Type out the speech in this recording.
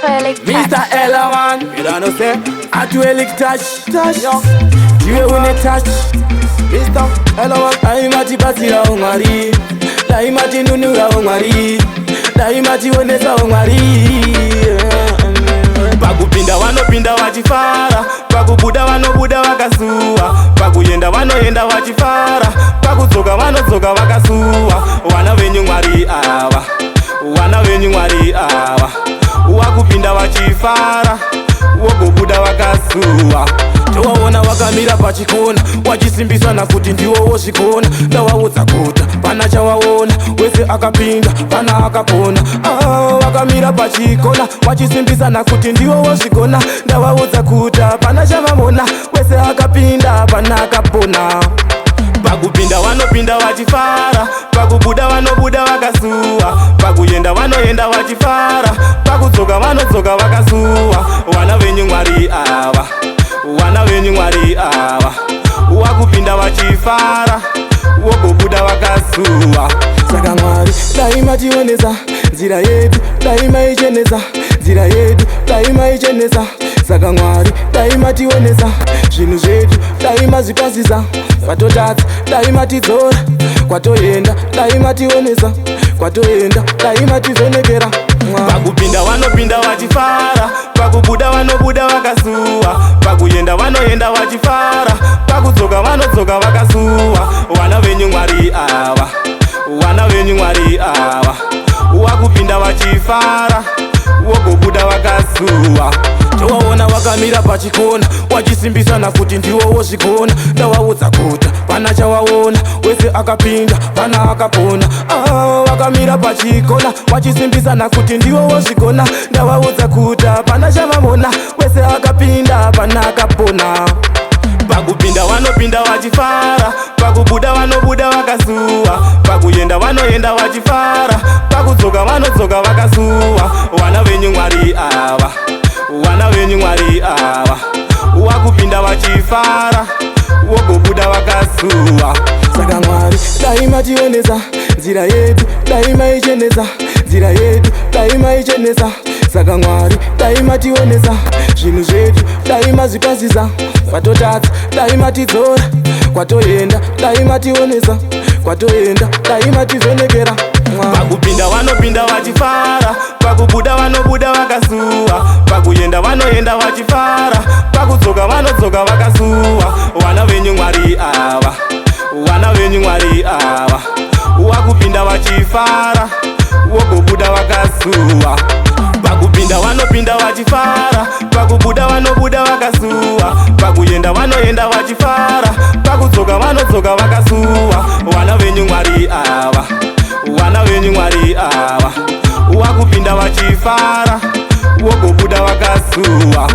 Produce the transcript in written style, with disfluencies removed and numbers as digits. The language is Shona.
Atuelic Mr. Touch. Elaman, you don't know say Atuelic touch, touch. Ndiwe une touch. Mr. Elaman, dai matibatsirawo Mwari, dai matinunurawo Mwari, dai mationesawo Mwari. Pakupinda vanopinda vachifara, pakubuda vanobuda vakasuwa, pakuenda vanoenda vachifara, pakudzoka vanodzoka vakasuwa. Vana venyu Mwari ava, vana venyu Mwari ava, wakupinda vachifara, wogobuda vakasuwa. Towaona wakamira pachikona, wachisimbisana kuti ndiwo wozvikona. Ndawaudza kuti pana chawaona, wese akapinda pana akapona. Ah, wakamira pachikona, wachisimbisana kuti ndiwo wozvikona. Ndawaudza kuti pana chavamona, wese akapinda pana akapona. Pakupinda vanopinda vachifara, pakubuda vanobuda vakasuwa, pakuenda vanoenda vachifara, pakudzoka vanodzoka vakasuwa. Vana venyu Mwari ava, vana venyu Mwari ava, wakupinda vachifara, wogobuda vakasuwa. Saka Mwari, dai mationesa nzira yedu, dai maichenesa nzira yedu, dai maichenesa. Saka Mwari, dai mationesa zvinhu zvedu, dai mazvipasisa kwatotadza, dai matidzora kwatoenda, dai mationesa kwatoenda, dai mativhenekera. Pakupinda vanopinda vachifara, pakubuda vanobuda vakasuwa, pakuenda vanoenda vachifara, pakudzoka vanodzoka vakasuwa. Vana venyu Mwari ava, vana venyu Mwari ava, wakupinda vachifara, wogobuda vakasuwa. Towaona wakamira pachikona, wachisimbisana kuti ndiwo wozvikona. Ndawaudza kuti pana chawaona, wese akapinda pana akapona. Ah, wakamira pachikona, wachisimbisana kuti ndiwo wozvikona. Ndawaudza kuti pana chavamona, wese akapinda pana akapona. Pakupinda vanopinda vachifara, pakubuda vanobuda vakasuwa, pakuenda vanoenda vachifara, pakudzoka vanodzoka vakasuwa. Vana venyu Mwari ava, vana venyu Mwari ava, wakupinda vachifara, wogobuda vakasuwa. Saka Mwari, dai mationesa nzira yedu, dai maichenesa nzira yedu, dai maichenesa. Saka Mwari, dai mationesa zvinhu zvedu, dai mazvipasisa kwatotadza, dai matidzora kwatoenda, dai mationesa kwatoenda, dai mativhenekera. Pakupinda vanopinda vachifara, pakubuda vanobuda vakasuwa, pakuenda vanoenda vachifara, pakudzoka vanodzoka vakasuwa. Vana venyu Mwari ava, vana venyu Mwari ava, wakupinda vachifara, wogobuda vakasuwa. Pakupinda vanopinda vachifara, pakubuda vanobuda vakasuwa, pakuenda vanoenda vachifara, pakudzoka vanodzoka vakasuwa. Vana venyu Mwari ava, vana venyu Mwari ava, wakupinda vachifara, wogobuda vakasuwa.